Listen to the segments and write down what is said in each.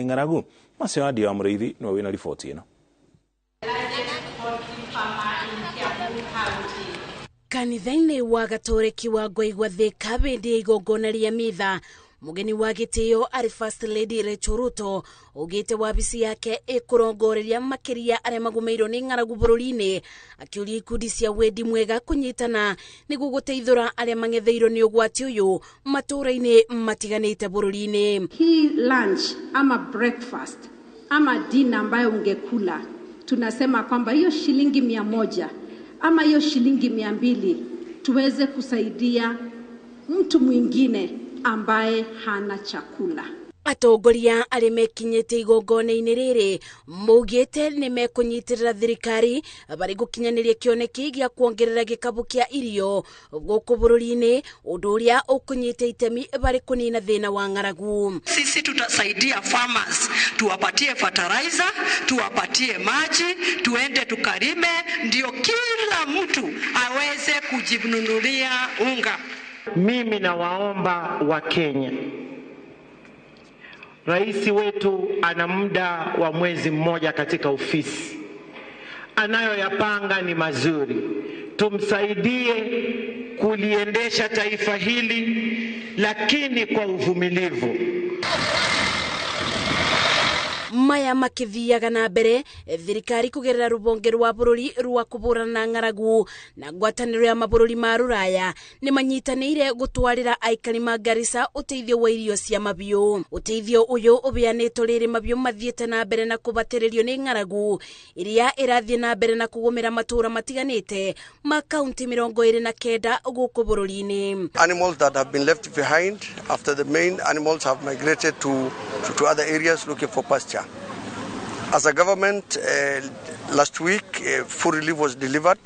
Ng'aragu. Macio wa Mũrĩithi nĩwe wĩna riboti ĩno. Kanitha-inĩ wa Gatoreki wa Ngoigwa Thika hĩndĩ ya igongona rĩa mitha, mũgeni wa gĩtĩo arĩ First Lady Rachel Ruto ugĩte wabici yake ĩkũrongoreria makĩria arĩa magũmĩirwo nĩ ng'aragu bũrũri-inĩ, akĩũria ikundi cia wendi mwega kũnyitana nĩguo gũteithũra arĩa mang'etheirwo nĩ ũgwati ũyũ matũũra-inĩ matiganĩte bũrũri-inĩ. Hii lunch ama breakfast ama dinner ambayo ungekula, tunasema kwamba hiyo shilingi 100 ama hiyo shilingi 200 tuweze kusaidia mtu mwingine ambaye hana chakula. Atongoria arĩa mekinyĩte igongona-inĩ rĩrĩ maugĩte nĩ mekũnyitĩrĩra thirikari barĩ gũkinyanĩria kĩoneki gĩa kuongerera gĩkabũ kĩa irio gũkũ bũrũri-inĩ, ũndũ ũrĩa ũkũnyita itemi barĩ kũnina thĩna wa ng'aragu. Sisi tutasaidia farmers, tuwapatie fertilizer, tuwapatie maji, tuende tukalime, ndio kila mtu aweze kujinunulia unga. Mimi nawaomba wa Kenya, rais wetu ana muda wa mwezi mmoja katika ofisi, anayoyapanga ni mazuri, tumsaidie kuliendesha taifa hili, lakini kwa uvumilivu. Maya makithiaga na mbere, thirikari kugerera rubonge rwa bururi rwa kuburana na ng'aragu na ngwatanĩro ya mabũrũri ma rũraya nĩ manyitanĩire gũtwarĩra aikari ma Garissa ũteithio wa irio cia mabiũ. Ũteithio ũyũ ũbeanĩtwo rĩrĩ mabiũ mathiĩte na mbere na kũbatĩrĩrio nĩ ng'aragu iria ĩrathiĩ na mbere na kũgũmĩra matũũra matiganĩte ma kaunti 29 gũkũ bũrũri-inĩ. Animals that have been left behind after the main animals have migrated to other areas looking for pasture. As a government, last week, food relief was delivered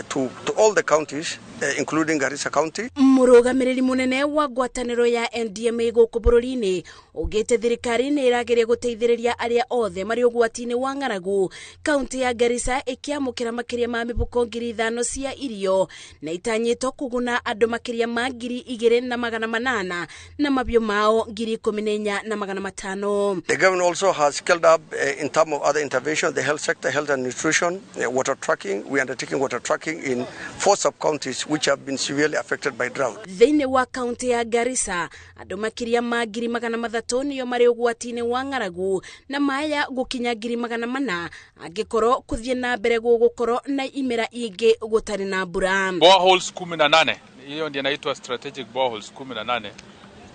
to all the counties, including Garissa County. Mũrũgamĩrĩri mũnene wa ngwatanĩro ya NDMA gũkũ bũrũri-inĩ ugĩte thirikari nĩ ĩrageria gũteithĩrĩria arĩa othe marĩ ũgwati-inĩ wa ng'aragu. Kaunti ya Garissa ĩkĩamũkĩra makĩria ma mĩbuko 5,000 cia irio na itanyĩtwo kũguna andũ makĩria ma 2,800 na mabiũ mao 14,500. The government also has scaled up in terms of other interventions, the health sector, health and nutrition, water tracking. We are undertaking water tracking in 4 sub-counties which have been severely affected by drought. Thĩinĩ wa kaunti ya Garissa andũ makĩria ma 300,000 nĩo marĩ ũgwati-inĩ wa ng'aragu na maya gũkinya 400,000 angĩkorwo kũthiĩ na mbere gũgũkorwo na imera ingĩ gũtarĩ na mbura. Boreholes 18, hiyo ndio inaitwa strategic boreholes 18,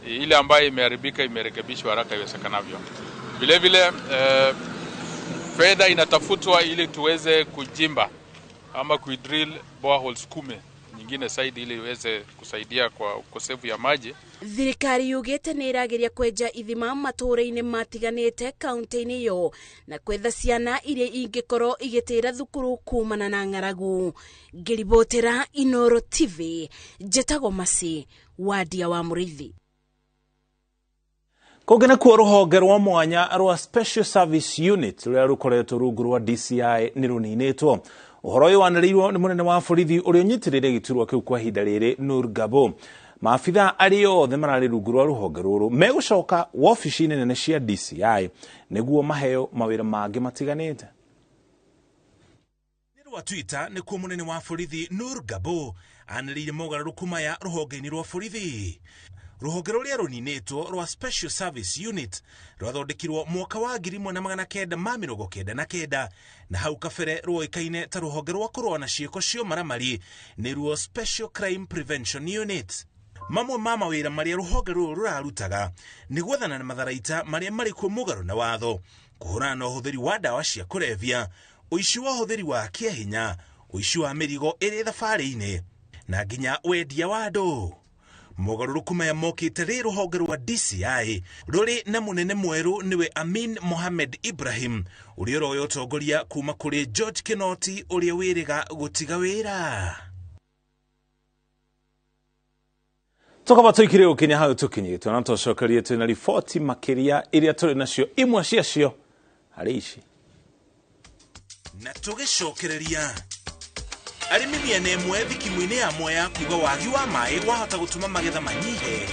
ile ambayo imeharibika imerekebishwa haraka iwezekanavyo. Vile vile fedha inatafutwa ili tuweze kujimba ama kuidrill boreholes 10 nyingine saidi ili iweze kusaidia kwa ukosefu ya maji. Thirikari yugĩte nĩ ĩrageria kwenja ithima matũũra-inĩ matiganĩte kaunti-inĩ ĩyo na kwetha ciana iria ingĩkorwo igĩtĩra thukuru kumana na ng'aragu. Ngĩribotera Inoro TV, njĩtagwo Masi Wadia wa Mũrĩithi. Kũngĩ nakuo rũhonge rwa mwanya rwa Special Service Unit rũrĩa rũkoretwo rungu rwa DCI nĩ rũninĩtwo. Ũhoro ũyũ wanĩrĩirwo nĩ mũnene wa borithi ũrĩa ũnyitĩrĩire gĩturwa kĩu kwa ihinda rĩrĩ Nur Gabo. Maabitha arĩa othe mararĩ rungu rwa rũhonge rũrũ megũcoka wabici-inĩ nene cia DCI nĩguo maheo mawĩra mangĩ matiganĩte. Rwa Twitter nĩkuo mũnene wa borithi Nur Gabo anĩrĩire mogarũrũku maya rũhonge-inĩ rwa borithi. Rũhonge rũrĩa rũninĩtwo rwa Special Service Unit rwathondekirwo mwaka wa 1999 na hau kabere rwoĩkaine ta rũhonge rwa kũrũa na ciĩko cia ũmaramari nĩruo Special Crime Prevention Unit. Mamwe ma mawĩra marĩa rũhonge rũrũ rũrarutaga nĩ gwethana na matharaita marĩa marĩ kuo mũgarũ na watho, kũhũrana na ũhũthĩri wa ndawa cia kũrebia, ũici wa ũhũthĩri wa kĩahinya, ũici wa mĩrigo ĩrĩ thabarĩ-inĩ na nginya wendia wa andũ. Mogarũrũku maya mokĩte rĩ rũhonge rwa DCI rũrĩ na mũnene mwerũ nĩwe Amin Mohamed Ibrahim ũrĩa ũroya ũtongoria kuma kũrĩ George Kinoti ũrĩa wĩrĩga gũtiga wĩra. Tũkaba tũikire gũkinya hau tũkinyĩtwo na tũcokerie twĩna riboti makĩria iria tũrĩ nacio imwe ciacio harĩ ici. Na tũgĩcokereria arĩmi mĩena ĩmwe thikimu-inĩ ya Mwea kuga wagi wa maĩ wahota gũtũma magetha manyihe.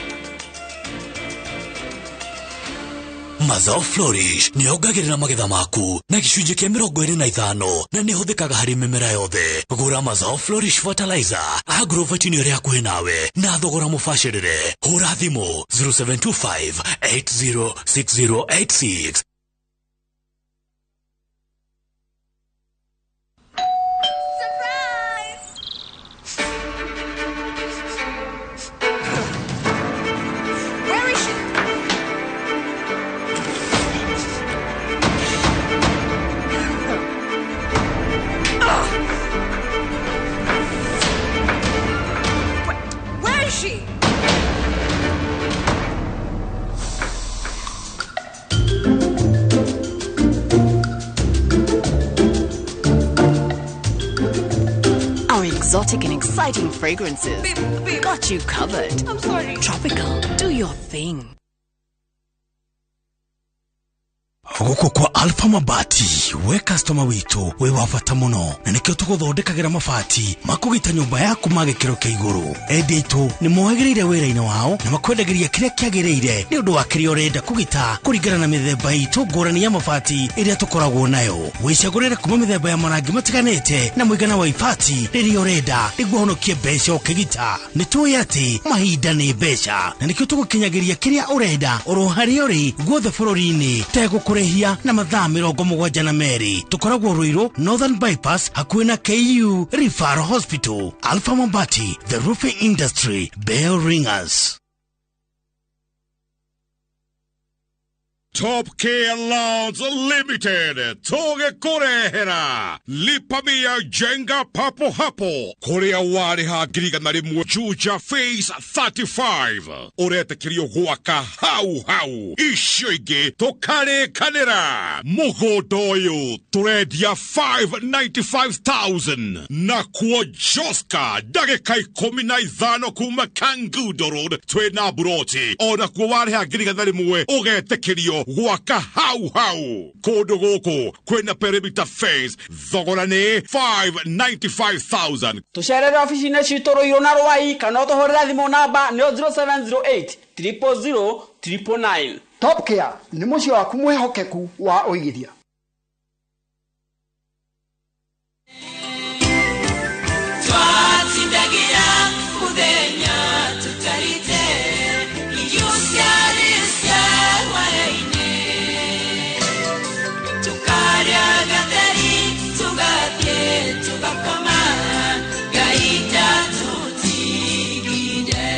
Mazao Flourish nĩ yongagĩrĩra magetha maku na gĩcunjĩ kĩa 25 na nĩ ĩhũthĩkaga harĩ mĩmera yothe. Gũra Mazao Flourish Fertilizer agrovet-inĩ ĩrĩa hakuhĩ nawe na thogora mũbacĩrĩre. Hũra thimũ 0725 806086. Exotic and exciting fragrances. Babe, babe. Got you covered. I'm sorry. Tropical. Do your thing. Guku kwa Alpha Mabati, we customer witu we wa bata muno na nikio tuguthondekagira mabati makugita nyumba yaku ma gikiro kia iguru. Endia itu ni mohagiriire wira-ini wao na makwendagiria kiria kiagiriire ni undu wa kiria urenda kugita kuringana na mithemba itu ngurani ya mabati iria tukoragwo nayo. Wicagurire kuma mithemba ya marangi matiganite na muigana wa ibati riria urenda niguo honokie mbeca ukigita. Ni tui ati mahinda ni mbeca na nikio tugukinyagiria kiria urenda oro haria uri guothe bururi-ini tegũkũrĩhia na mathaa 72. Tukoragwo Ruiru Northern Bypass hakuhĩ na KU Referral Hospital. Alpha Mabati, the roofing industry bell ringers. Top Care Loans Limited tũgĩkũrehera Lipa Mia Jenga papo hapo kũrĩa warĩha 100,000 Juja Phase 35 ũretĩkĩrio gwaka hau hau icio ingĩ tũkarĩkanĩra. Mũgũnda ũyũ tũrendia 595,000 nakuo Joska ndagĩka 15 kuma Kangundo Road twĩna buroti onakuo warĩha 100,000 ũgetĩkĩrio gwaka hau hau. Kũndũ gũkũ kwĩna perimeter fence thogora nĩ 595,000. Tũcerere ofici-inĩ citũ Ruiru na Rwai kana ũtũhũrĩre thimũ namba nĩyo 0708 000 999. Top Care nĩ mũciĩ waku mwĩhokeku wa ũigithia. Twatindagira muthenya tutarite irio ciarĩ cia hwaĩ-inĩ tukarĩa gatheri tugathiĩ tugakoma Ngai ndatũtigire.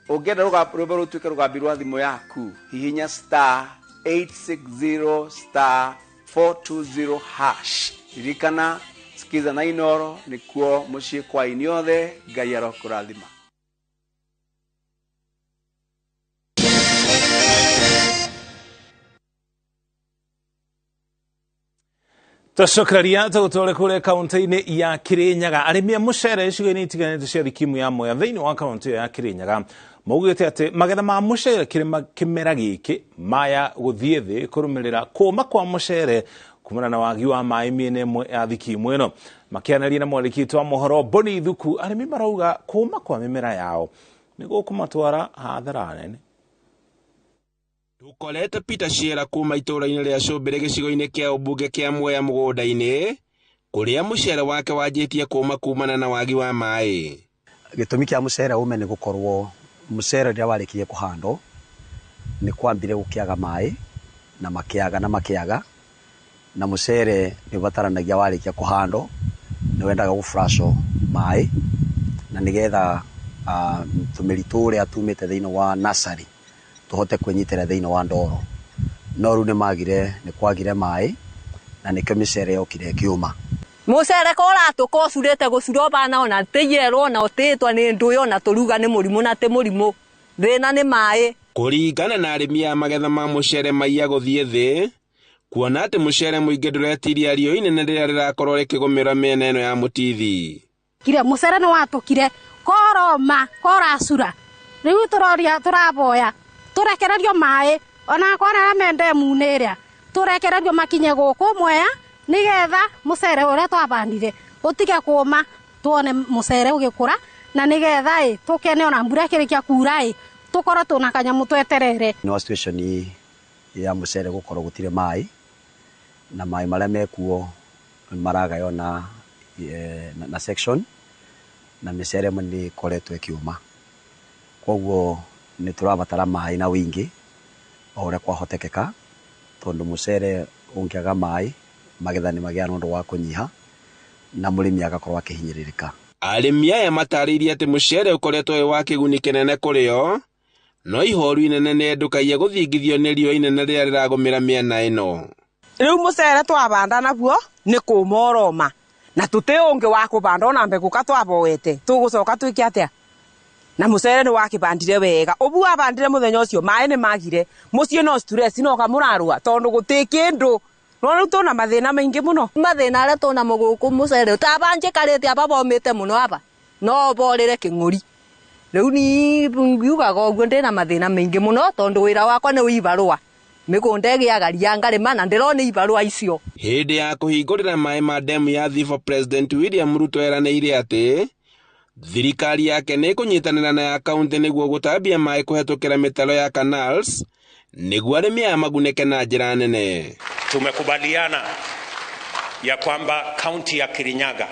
Ũngĩenda rwĩmbo rũtuĩke rũgambi rwa thimũ yaku, hihinya star 860 star 420 hash. Ririkana sikiza na Inoro nĩkuo mũciĩ kwa inyuothe. Ngai arokũrathima. Tũcokereria tũgũtware kũrĩa kaunti-inĩ ya Kirinyaga. Arĩmi a mũcere icigo-inĩ itiganĩte cia thikimu ya Mwea thĩinĩ wa kaunti ĩyo ya Kirinyaga maugĩte atĩ magetha ma mũcere kĩmera gĩkĩ maya gũthiĩ thĩ kũrũmĩrĩra kũma kwa mũcere kumana na wagi wa maĩ mĩena ĩmwe ya thikimu ĩno. Makĩaranĩria na mwandĩki witũ wa mohoro Boni Thuku, arĩmi marauga kũma kwa mĩmera yao nĩ gũkũmatwara hathara nene. Tukorete Peter Shearer kuma itũũra-inĩ rĩa Cũmbĩrĩ gĩcigo-inĩ kĩa ũmbunge kĩa Mwea mũgũnda-inĩ kũrĩa mũcere wake wanjĩtie kũma kumana na wagi wa maĩ. Gĩtũmi kĩa mũcere ũme nĩ gũkorwo mũcere rĩrĩa warĩkirie kũhandwo nĩ kwambire gũkĩaga maĩ na makĩaga na makĩaga na mũcere nĩ ũbataranagia warĩkia kũhandwo nĩ wendaga gũfrashwo maĩ na nĩgetha tũmĩri tũrĩa tumĩte thĩinĩ wa nursery tũhote kwĩnyitĩra thĩinĩ wa ndoro. No rĩu nĩ kwagire maĩ na nĩkĩo mĩcere yokire ĩkĩũma. Mũcere ko ũratũka ũcurĩte gũcura ũbana ona tĩiyerwo na ũtĩtwa nĩ ndũĩ ona tũruga nĩ mũrimũ na tĩ mũrimũ thĩna nĩ maĩ. Kũringana na arĩmi a magetha ma mũcere maiya gũthiĩ thĩ kuona atĩ mũcere mũingĩ ndũretiria riũa inene rĩrĩa rĩrakorwo rĩkĩgũmĩra mĩena ĩno ya Mũtithi. Kire mũcere nĩ watũkire koroma koracura rĩu tũroria tũraboya tũrekererio maĩ ona kwana arĩa me ndemu-inĩ ĩrĩa tũrekererio makinye gũkũ Mwea nĩgetha mũcere ũrĩa twabandire ũtige kũma tuone mũcere ũgĩkũra na nĩgetha ĩ tũkene ona mbura ĩkĩrĩkia kura ĩ tũkorwo tũna kanyamũ tweterere. Nĩ wa situation Ya mũcere gũkorwo gũtirĩ maĩ, na maĩ marĩa mekuo maragaywo na section, na mĩcere ĩmwe nĩ ĩkoretwo ĩkĩũma. Koguo nĩ tũrabatara maĩ na wĩingĩ o ũrĩa kwahotekeka, tondũ mũcere ũngĩaga maĩ, magetha nĩ magĩaga na ũndũ wa kũnyiha na mũrĩmi agakorwo akĩhinyĩrĩrĩka. Arĩmi aya matarĩirie atĩ mũcere ũkoretwo wĩ wa kĩguni kĩnene kũrĩ o, no ihoru inene nĩ endukagia gũthingithio nĩ riũa inene rĩrĩa rĩragũmĩra mĩena ĩno. Rĩu mũcere twabanda naguo nĩ kũma ũroma, na tũtĩ ũngĩ wa kũbanda ona mbegũ ka twaboete, tũgũcoka twĩke atĩa? Na mũcere nĩ wakĩbandire wega, ũbu wabandire mũthenya ũcio maĩ nĩ magire, mũciĩ no stress no kamũrarũa tondũ gũtĩ kĩndũ. No rĩu tũna mathĩna maingĩ mũno. Mathĩna arĩa tũnamo gũkũ mũcere ũtabanjĩkarĩte aba bomĩte mũno aba no borĩre kĩng'ũri. Rĩu ni ngiugaga ũguo ndĩna mathĩna maingĩ mũno tondũ wĩra wakwa nĩ wĩibarũa, mĩgũnda ĩgĩaga ria ngarĩma na ndĩrona ibarũa icio. Hĩndĩ ya kũhingũrĩra maĩ ma demu ya Thifo, President William Ruto eranĩire atĩ thirikari yake nĩ ĩkũnyitanĩra na ya kaunti nĩguo gũtambia maĩ kũhetũkĩra mĩtaro ya canals nĩguo arĩmi aya magunĩke na njĩra nene. Tumekubaliana ya kwamba kaunti ya Kirinyaga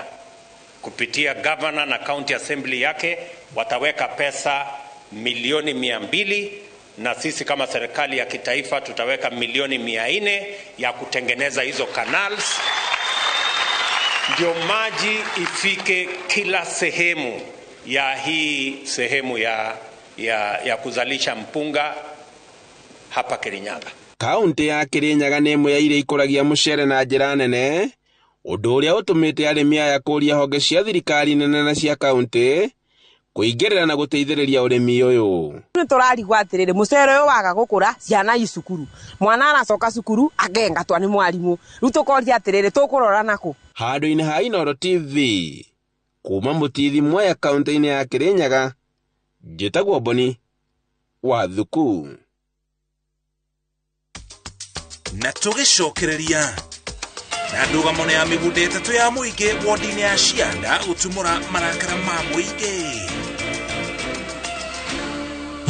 kupitia governor na county assembly yake wataweka pesa milioni 200, na sisi kama serikali ya kitaifa tutaweka milioni 400 ya kutengeneza hizo canals ndio maji ifike kila sehemu ya hii sehemu ya kuzalisha mpunga hapa Kirinyaga. Kaunti ya Kirinyaga nĩ ĩmwe ya iria ikũragia mũcere na njĩra nene, ũndũ ũrĩa ũtũmĩte arĩmi aya kũria honge cia thirikari nene na cia kaunti kũingĩrĩra na gũteithĩrĩria ũrĩmi ũyũ. Nĩ tũrarigwo atĩrĩrĩ, mũcere ũyũ waga gũkũra ciana i cukuru, mwana aracoka cukuru akengatwa nĩ mwarimũ, rĩu tũkoria atĩrĩrĩ, tũkũrora nakũ? Handũ-inĩ ha Inooro TV kuma Mũtithi Mwea kaunti-inĩ ya Kirinyaga, njĩtagwo Boni wa Thuku. Na tũgĩcokereria na ndũgamo ya mĩgũnda ĩtatũ ya mũingĩ wodi-inĩ ya Cianda gũtumũra marakara ma mũingĩ.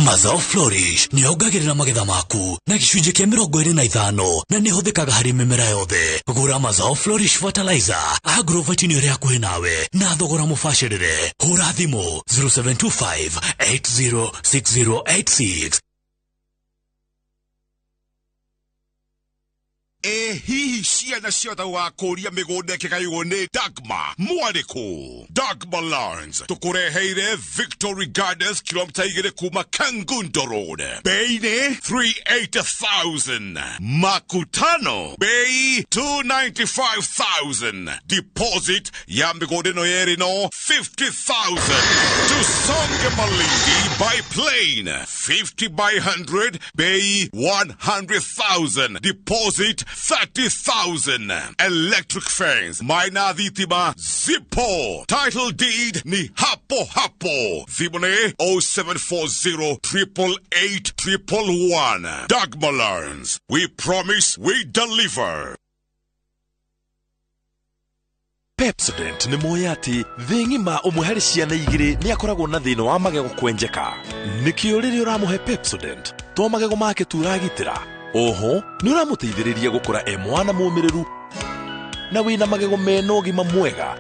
Mazao Flourish nĩ yongagĩrĩra magetha maku na gĩcunjĩ kĩa 25 na nĩ ĩhũthĩkaga harĩ mĩmera yothe. Gũra Mazao Flourish Fertilizer agrovet-inĩ ĩrĩa hakuhĩ nawe na thogora mũbacĩrĩre. Hũra thimũ 0725 806086. Hihi ciana ciothe wakũria mĩgũnda ĩkĩgaywo nĩ Dagma mwarĩkũ? Dagma Lands tũkũreheire Victory Gardens kilomita 2 kuma Kangundo Road, bei nĩ 380,000, makutano bei 295,000, deposit ya mĩgũnda ĩno yerĩ no 50,000. Tusonge Malindi by plane 50 by 100 bei 100,000, deposit 30,000. Electric fence maina thitima zipo, title deed ni hapo hapo. Thimũ 0740 888 111. Dagma Lands, we promise we deliver. Pepsodent nĩ moĩ atĩ thĩ ng'ima ũmwe harĩ ciana igĩrĩ nĩ akoragwo na thĩna wa magego kwenjeka. Nĩkĩo rĩrĩa ũramũhe Pepsodent to magego make tu ũragitĩra, oho nĩ ũramũteithĩrĩria gũkũra e mwana mũmĩrĩru na wĩna magego mena ũgima mwega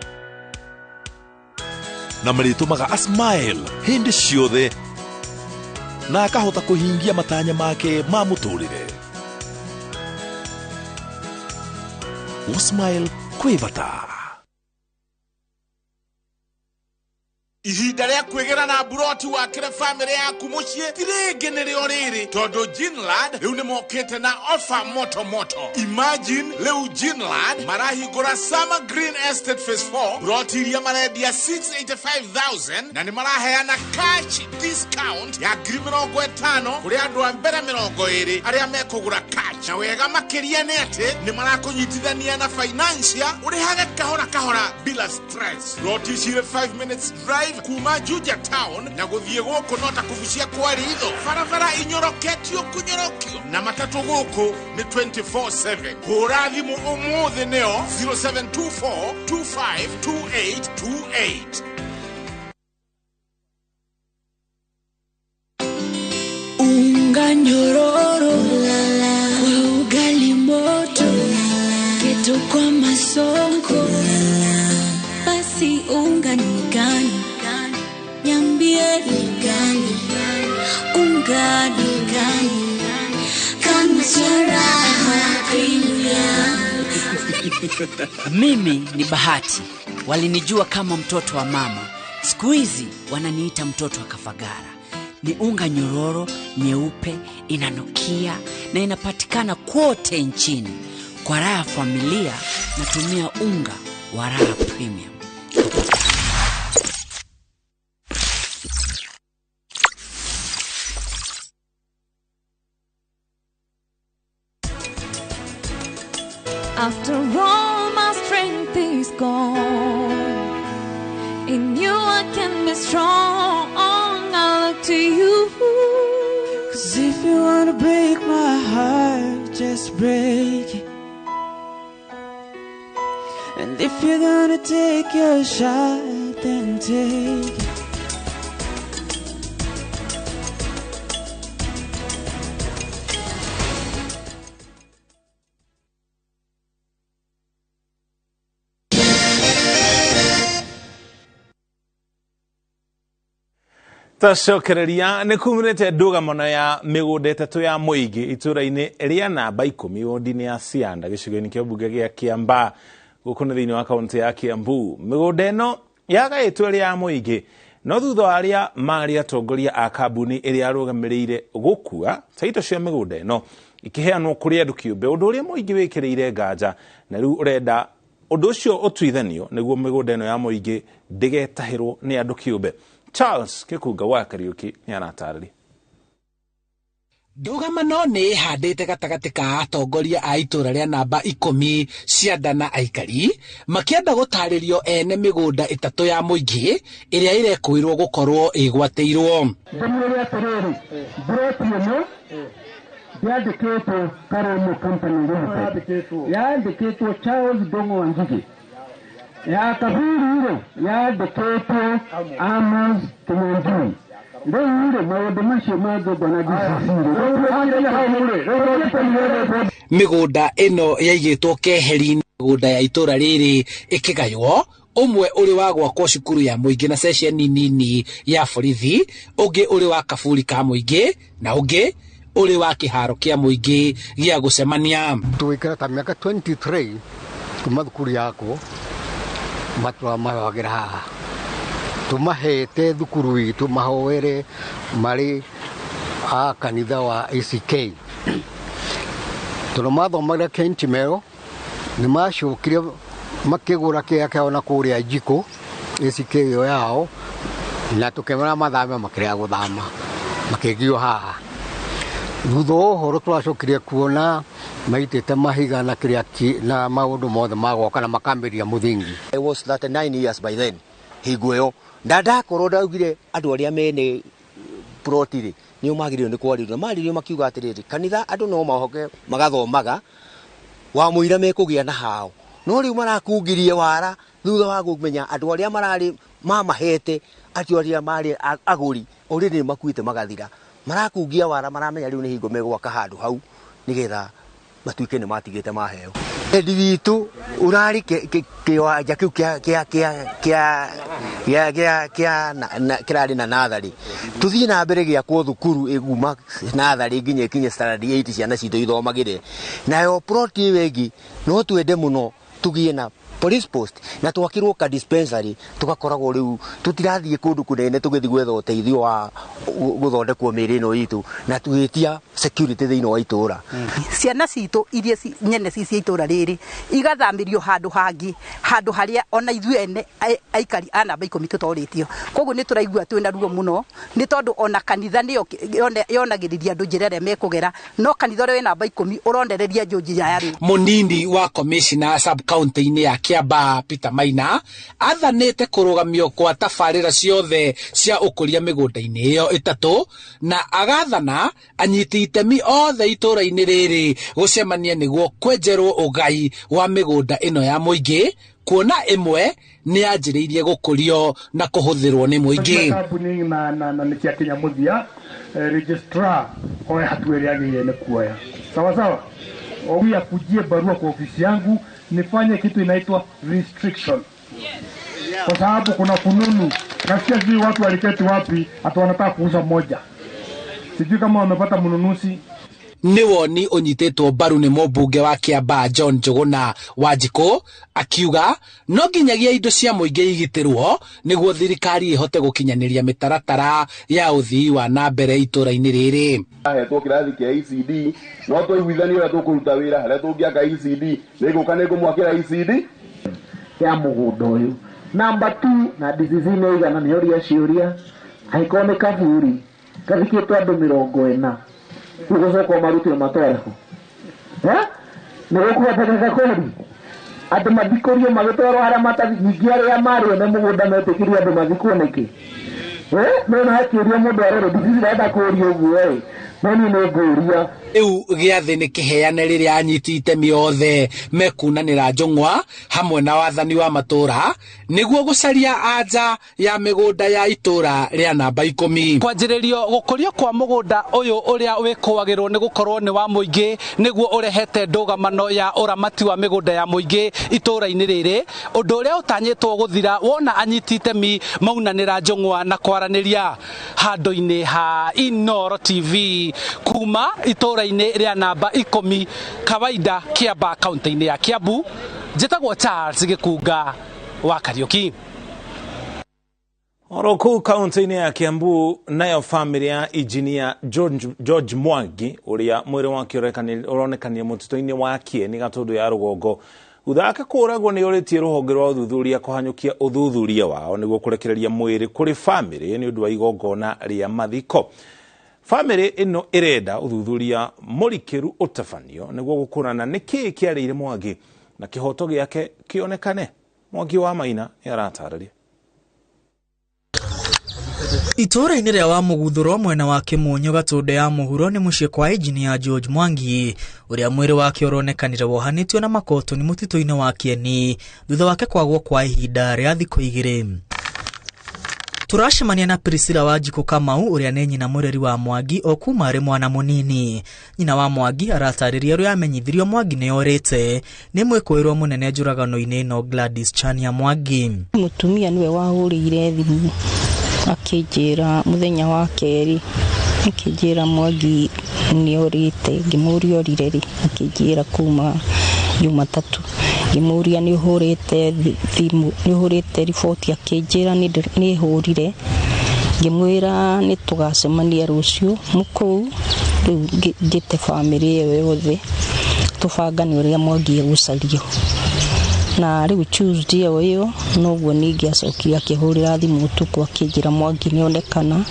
na marĩtũmaga a smile hĩndĩ ciothe na akahota kũhingia matanya make ma mũtũrĩre. Gũ-smile kwĩ bata. Ihinda rĩa kwĩgĩra na mburoti wakĩre bamĩrĩ yaku mũciĩ ti rĩngĩ nĩrĩo rĩrĩ, tondũ Ginland rĩu nĩmokĩte na offer moto moto. Imagine rĩu Ginland marahingũra Summer Green Estate Phase 4, mburoti iria marendia 685,000 na nĩmaraheana cash discount ya 50,000 kũrĩ andũ a mbere 20 arĩa mekũgũra cash. Na wega makĩria nĩ atĩ nĩmarakũnyitithania na financial ũrĩhage kahora kahora bila stress. Mburoti cirĩ 5 minutes drive kuma Juja town na gũthiĩ gũkũ no ta kũbucia kwa ritho, barabara inyoroketio kũnyorokio na matatũ gũkũ nĩ 24/7. Hũra thimũ ũmũthĩ nĩo 0724 252828. Unga nyororo Tuko masoko, basi unga ni gani? Niambie ni gani? Unga ni gani? Kama raha premium. Mimi ni Bahati, walinijua kama mtoto wa mama, siku hizi wananiita mtoto wa Kafagara. Ni unga nyororo, nyeupe, inanukia na inapatikana kote nchini. Kwa raha ya familia natumia unga wa Raha Premium. After all my strength is gone, in you I can be strong. I look to you. 'Cause if you wanna break my heart, just break it. And if you're gonna take your shot, then take it. Tacokereria nä kumä ndågamano ya mä gå nda ĩtatũ ya mũingĩ itũra-inĩ rĩa namba 10 wodi-inĩ ya Cianda gĩcigo-inĩ kĩa mbunge gĩa Kiambaa gũkũ nĩ thĩinĩ wa kaũntĩ ya Kiambu. Mĩgũnda ĩno yagaĩtwo ĩrĩ ya mũingĩ no thutha wa arĩa marĩ atongoria a kambuni ĩrĩa arũgamĩrĩire gũkua taito cia mĩgũnda ĩno ikĩheanwo kũrĩ andũ kĩũmbe, ũndũ ũrĩa mũingĩ wĩkĩrĩire nganja na rĩu ũrenda ũndũ ũcio ũtuithanio nĩguo mĩgũnda ĩno ya mũingĩ ndĩgetahĩrwo nĩ andũ kĩũmbe. Charles Kikunga wa Kariuki nĩ aratarĩria. Ndũgamano nĩ ĩhandĩte gatagatĩ ka atongoria a itũra rĩa namba 10 Cianda na aikari makĩenda gũtarĩrio ene mĩgũnda ĩtatũ ya mũingĩ ĩrĩa ĩrekũirwo gũkorwo ĩgwatĩirwo. Ndĩmwĩre atĩrĩrĩ, mburoti ĩno yandĩkĩtwo Karomo Company Limited, yandĩkĩtwo Charles Ndung'u Wanjigi, ya Kaburi rĩ yandĩkĩtwo Amos Kinyanjui. Rĩu rĩ maũndũ macio mangĩendwo na DCC rĩ, Mĩgũnda ĩno yaigĩtwo keheri-inĩ mĩgũnda ya itũra rĩrĩ ĩkĩgaywo, ũmwe ũrĩ wa gwakwo cukuru ya mũingĩ na ceceni nini ya borithi, ũngĩ ũrĩ wa kaburi ka mũingĩ na ũngĩ ũrĩ wa kĩharo kĩa mũingĩ gĩa gũcemania. Tũgĩikara ta mĩaka 23 kuma thukuru yakwo matũra mahoagĩra haha, tũmahete thukuru itũ mahoere marĩ a kanitha wa ACK, tondũ mathomagĩra Kentimero nĩ macokire makĩgũra kĩrĩa kĩao na kũrĩa Njikũ ACK ĩyo yao, na tũkĩmera mathame makĩrega gũthama makĩgio haha. Thutha wa ũhoro tũracokire kuona maitĩte mahiga na kĩrĩa na maũndũ mothe ma gwaka na makambĩrĩria mũthingi. I was 39 years by then hingo ĩyo, na ndakorwo ndaugire andũ arĩa mene ploti rĩ nĩo magĩrĩirwo nĩ kwarĩrio, marĩrio makiuga atĩrĩrĩ, kanitha andũ no mahoke magathomaga wa mũira mekũgĩa na hao, no rĩu marakungirie wara thutha wa kũmenya andũ arĩa mararĩ mamahete acio arĩa marĩ agũri already nĩ makuĩte magathira, marakungia wara maramenya rĩu nĩ hingo megwaka handũ hau nĩgetha matuĩke nĩ matigĩte maheo. Wendi witũ ũrarĩ kĩwanja kĩu kĩa kĩrarĩ na natharĩ, tũthiĩ na mbere gĩakwo thukuru ĩguma natharĩ nginya ĩkinye standard 8 ciana citũ ithomagĩre. Nayo plot ĩyo ĩngĩ no twende mũno tũgĩe na police post na twakirwo ka dispensary, tugakoragwo riu tutirathiĩ kũndũ kũnene tũgĩthiĩ gwetha ũteithio wa gũthondekwo mĩĩrĩ ĩno itũ na tũgĩtia security thĩinĩ wa itũra. Ciana citũ iria nyene ci cia itũra rĩrĩ igathamĩrio handũ hangĩ, handũ harĩa ona ithuĩ ene aikari a namba 10 tũtorĩtio. Koguo nĩ tũraigua twĩna ruo mũno nĩ tondũ ona kanitha nĩyo yonagĩrĩria andũ njĩra ĩrĩa mekũgera, no kanitha ũrĩa wĩ namba 10 ũronereria andũ njĩra ya rĩu. Mũnini wa commissioner sub county-inĩ ya Kiambaa Peter Maina athanĩte kũrũgamio kwa tabarĩra ciothe cia ũkũria mĩgũnda-inĩ ĩyo ĩtatũ, na agathana anyiti itemi othe itũra-inĩ rĩrĩ gũcemania nĩguo kwenjerwo ũgai wa mĩgũnda ĩno ya mũingĩ, kuona ĩmwe nĩ yanjĩrĩirie gũkũrio na kũhũthĩrwo nĩ mũingĩ. Kambuni na nĩ ciakinya mũthia, registrar oe hatua ĩrĩa agĩrĩire nĩ kuoya. Sawa sawa. Huyu akujie barua kwa ofisi yangu nifanye kitu inaitwa restriction. Kwa sababu kuna fununu, nasikia sijui watu waliketi wapi, hata wanataka kuuza moja. Sijui kama wamepata mnunuzi. Nĩ woni ũnyitĩtwo mbaru nĩ mũmbunge wa Kiambaa John Njuguna Wanjikũ akiuga no nginyagia indo cia mũingĩ igitĩrwo nĩguo thirikari ĩhote gũkinyanĩria mĩtaratara ya ũthii wa na mbere itũra-inĩ rĩrĩ. Ahetwo kĩrathi kĩa ECD no tũiguithanie ũrĩa tũkũruta wĩra harĩa tũngĩaka ECD nĩngũka nĩngũmwakĩra ECD ya mũgũnda ũyũ. Namba 2 na DCC nĩ igana nĩ ũria ciũria angĩkorwo nĩ kaburi gathikĩtwo andũ 40 ugucoka marutwo matware ho nĩ gũkũhotekeka kweri andũ mathikũrio magĩtwarwo harĩa matathi ningĩ arĩa marĩ ene mũgũnda metĩkĩrio andũ mathikwo nĩkĩ no hakĩũria mũndũ arerwo DCC ndenda kũũria ũguo ĩ no niĩ nĩ ngũria. Rĩu gĩathĩ nĩ kĩheane rĩrĩa anyiti itemi othe mekunanĩra njũng'wa hamwe na wathani wa matũra nĩguo gũcaria anja ya mĩgũnda ya itũra rĩa namba 10. Kwanjĩrĩrio gũkũrio kwa mũgũnda ũyũ ũrĩa wĩkũagĩrwo nĩ gũkorwo nĩ wa mũingĩ nĩguo ũrehete ndũgamano ya ũramati wa mĩgũnda ya mũingĩ itũra-inĩ rĩrĩ, ũndũ ũrĩa ũtanyĩtwo gũthira wona anyiti itemi maunanĩra njũng'wa na kwaranĩria handũ-inĩ ha Inooro TV kuma itũra rĩa namba 10 kawaida Kiambaa kaunti-inĩ ya Kiambu. Njĩtagwo Charles Gĩkunga wa Kariuki. Oro kũu kaunti-inĩ ya Kiambu nayo famĩlĩ ya injinia George Mwangi ũrĩa mwĩrĩ wake ũronekanire mũtitũ-inĩ wa Kieni Gatũndũ ya rũgongo thutha wake kũũragwo nĩ ũrĩtie rũhonge rwa ũthuthuria kũhanyũkia ũthuthuria wao nĩguo kũrekereria mwĩrĩ kũrĩ famĩlĩ nĩ ũndũ wa igongona rĩa mathiko. Famĩlĩ ĩno ĩrenda ũthuthuria mũrikĩru ũtabanio nĩguo gũkũrana nĩkĩĩ kĩarĩire Mwangi na kĩhoto gĩake kĩonekane. Mwangi wa Maina nĩ aratarĩria. Itũra-inĩ rĩa Wamuguthũro mwena wa Kĩmunyũ Gatũndũ ya mũhuro nĩ mũciĩ kwa injinia George Mwangi ũrĩa mwĩrĩ wake ũronekanire wohanĩtio na makotoni mũtitũ-inĩ wa Kieni thutha wake kwagwo kwa ihinda rĩa thikũ 2. Turacemania na Priscilla Wanjikũ Kamau ũrĩa nĩ nyina mũreri wa Mwangi o kuma arĩ mwana mũnini. Nyina wa Mwangi aratarĩria ũrĩa amenyithirio Mwangi nĩ orĩte nĩ mwĩkũĩrwo mũnene njũragano-inĩ ĩno Gladys Chania Mwangi. Mũtumia nĩwe wahũrĩire thimũ akĩnjĩra mũthenya wa kerĩ, akĩnjĩra Mwangi nĩ orĩte, ngĩmũria orire rĩ, akĩnjĩra kuma Jumatatũ. Ngĩmũria nĩ ũhũrĩte thimũ, nĩ ũhũrĩte riboti, akĩnjĩra nĩ hũrire. Ngĩmwĩra nĩ tũgacemania rũciũ mũkũu, rĩu ngĩte bamĩrĩ ĩyo yothe tũbangane ũrĩa Mwangi egũcario. Na rĩu Tuesday ĩyo noguo ningĩ acokire akĩhũrĩra thimũ ũtukũ akĩnjĩra Mwangi nĩonekana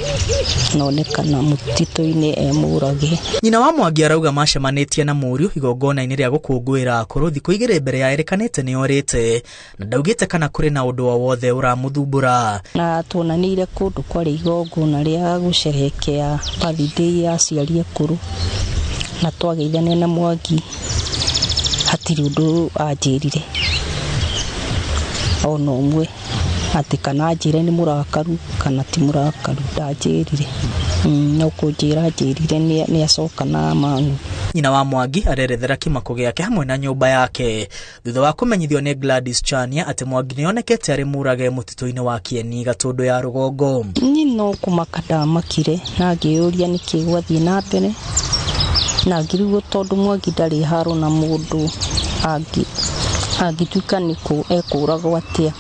nonekana mũtitũ-inĩ e mũrage. Nyina wa Mwangi arauga macemanĩtie na mũriũ igongona-inĩ rĩa gũkũngũĩra akũrũ thikũ 2 mbere ya erĩkanĩte nĩ orĩte na ndaugĩte kana kũrĩ na ũndũ o wothe ũramũthumbũra. Na tuonanĩire kũndũ kwarĩ igongona rĩa gũcerehekea birthday ya aciari akũrũ na twageithania na Mwangi hatirĩ ũndũ anjĩrire ona ũmwe atĩ kana anjĩre nĩ mũrakaru kana ti mũrakaru ndanjĩrire. No kũnjĩra anjĩrire nĩ acoka na mang'u. Nyina wa Mwangi arerethera kĩmako gĩake hamwe na nyũmba yake thutha wa kũmenyithio nĩ Gladys Chania atĩ Mwangi nĩonekete arĩ mũrage mũtitũ-inĩ wa Kieni Gatũndũ ya rũgongo. Niĩ no kũmaka ndamakire na ngĩyũria nĩkĩ gwathiĩ na mbere na ngĩrigwo tondũ Mwangi ndarĩ haro na mũndũ angĩtuĩka nĩ ekũragwo atĩa.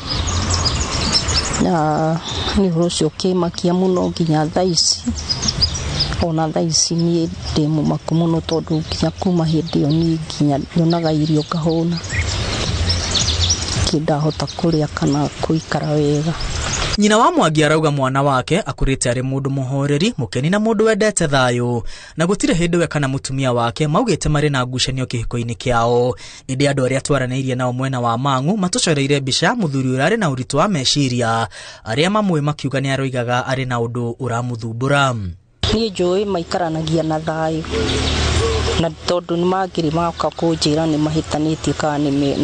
Na nĩ ũhoro ũcio ũkĩmakia mũno nginya thaa ici, ona thaa ici niĩ ndĩ mũmaku mũno tondũ nginya kuma hĩndĩ ĩyo niĩ nginya nyonaga irio ngahũna, ndahota kũrĩa kana kũikara wega. Nyina wa Mwangi arauga mwana wake akurite ari mundu muhoreri mukeni na mundu wendete thayu na gutire hindi we kana mutumia wake maugite mari na ngucanio kihiko-ini kiao. Indi andu aria twaranĩirie nao mwena wa Mang'u matucoreire mbica muthuri urari na uritu wa meciria aria mamwe makiuga ni aroigaga ari na undu uramuthumbura. Niĩ njũĩ maikaranagia na thayũ Na tondu ni mangiri maka kunjira ni mahitanitie kana ni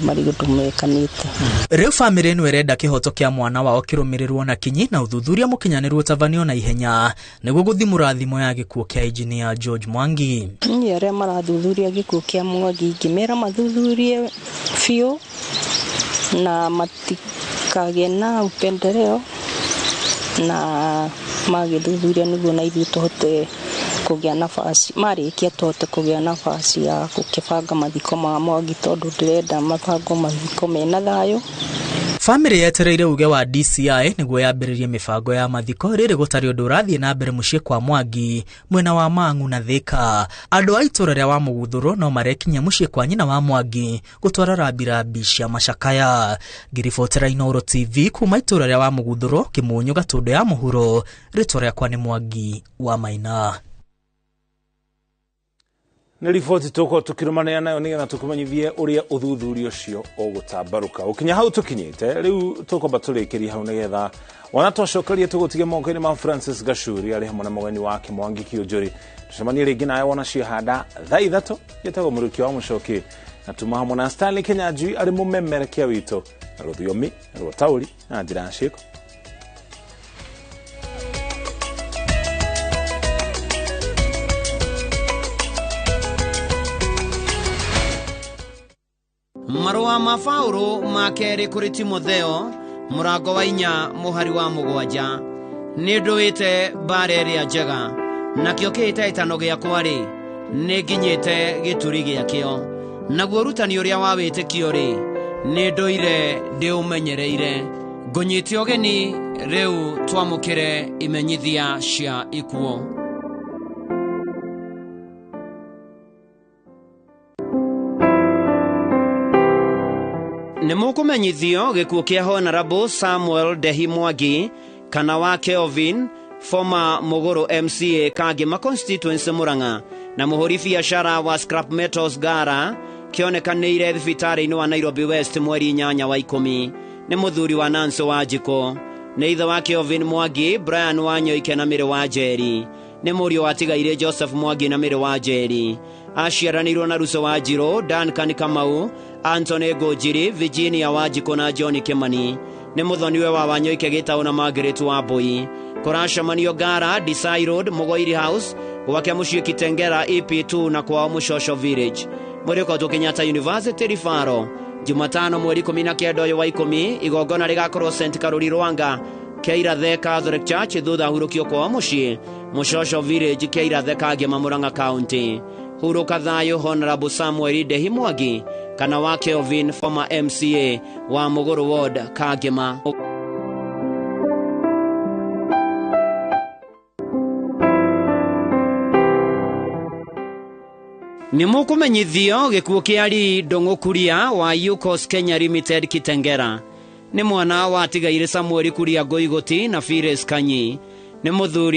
mari undu mekanite. Riu family ĩno ĩrenda kĩhoto kĩa mwana wao kĩrũmĩrĩrwo na kinyi na ũthuthuria mũkinyanĩru ũtabanio na ihenya nĩguo gũthimũra thimo ya gĩkuũ kĩa Engineer George Mwangi. Niĩ arĩa marathuthuria gĩkuũ kĩa Mwangi ingĩmera mathuthurie biũ na matikagĩe na upendeleo na magĩthuthuria nĩguo na ithuĩ tũhote kũgĩa nafasi marĩkia tũhote kũgĩa nafasi ya gũkĩbanga mathiko ma Mwangi tondũ ndĩrenda mabango mathiko mena thayũ. Family yetereire uge wa DCI nĩguo yambĩrĩrie mĩbango ya mathiko rĩrĩ gũtarĩ ũndũ ũrathiĩ na mbere mũciĩ kwa Mwangi mwena wa Mang'u na Thika. Andũ a itũra rĩa Wamũguthũrwo no marekinyia mũciĩ kwa nyina wa Mwangi gũtwara rambirambi cia macakaya. Ngĩribotera Inooro TV kuma itũra rĩa Wamũguthũrwo, Kĩmunyũ, Gatũndũ ya Mũhuro, rĩtwa rĩakwa nĩ Mwangi wa Maina. Nĩ riboti tũkorwo tũkĩrũmanĩra nayo nĩgetha tũkũmenyithie ũrĩa ũthuthuria ũcio ũgũtambarũka. Ũkinya hau tũkinyĩte rĩu tũkwamba tũrĩkĩrie hau nĩgetha wona twacokeria tũgũtige moko-inĩ ma Francis Gachuri arĩ hamwe na mũgeni wake Mwangi Kiunjuri. Tũcemanie rĩngĩ nawe wona ciahanda thaa 3 gĩtagwo Mũrũki wa Mũcoki na tuma hamwe na Stanley Kinyanjui arĩ mũmemerekia witũ na rũthiomi rwa taũri na njĩra ya ciĩko. Marũa ma Paũlũ ma kerĩ kũrĩ Timotheo mũrango wa 4 mũhari wa 7. Nĩ ndũĩte mbara ĩrĩa njega, nakĩo kĩhĩtahĩtano gĩakwa-rĩ, nĩ nginyĩte gĩturi gĩakĩo. Naguo ũrutani ũrĩa wa wĩtĩkio-rĩ, nĩ ndũire ndĩũmenyereire. Ngũnyite ũgeni rĩu twamũkĩre imenyithia cia ikuũ. Nĩ mũkũmenyithio gĩkuũ kĩa Honorable Samuel Ndehi Mwangi kana wa Kelvin, former Mũgũrũ MCA Kangema constituency Murang'a na mũhũri biacara wa Scrap Metals Ngara kĩonekanĩire thibitarĩ-inĩ wa Nairobi West mweri 8 wa 10. Nĩ mũthuri wa Nancy Wanjikũ. Nĩ ithe wa Kelvin Mwangi, Brian Wanyoike na Mĩrĩ wa Njeri. Nĩ mũriũ wa Tigaire Joseph Mwangi na Mĩrĩ wa Njeri. Aciaranĩirwo na Ruso Wanjirũ, Duncan Kamau, Anthony Ngũnjiri, Virginia Wanjikũ na John Kimani. Nĩ mũthoniwe wa Wanyoike Gĩtaũ na Margaret Wambui. Kũracemanio Ngara, Desai Road, Mũgoiri House, gwake mũciĩ Kitengera EP2 na kwao Mũcoco Village. Mwĩrĩ ũkoretwo Kenyatta University Referral. Jumatano mweri 19 ũyũ wa 10 igongona rĩgakorwo St Karuri Rwanga Keirathe Catholic Church thutha hurũkio kwao mũciĩ Mũcoco Village Keirathe Kangema Murang'a County. Hurũka thayũ Honorable Samuel Ndehi Mwangi kana wa Kelvin, former MCA wa Mũgũrũ Ward Kangema. Nĩ mũkũmenyithio gĩkuũ kĩa Lee Ndũng'ũ Kuria wa Yukos Kenya Limited Kitengera. Nĩ mwana wa Tigaire Samuel Kuria Ngoigoti na Phyllis Kanyi. Nĩ mũthuri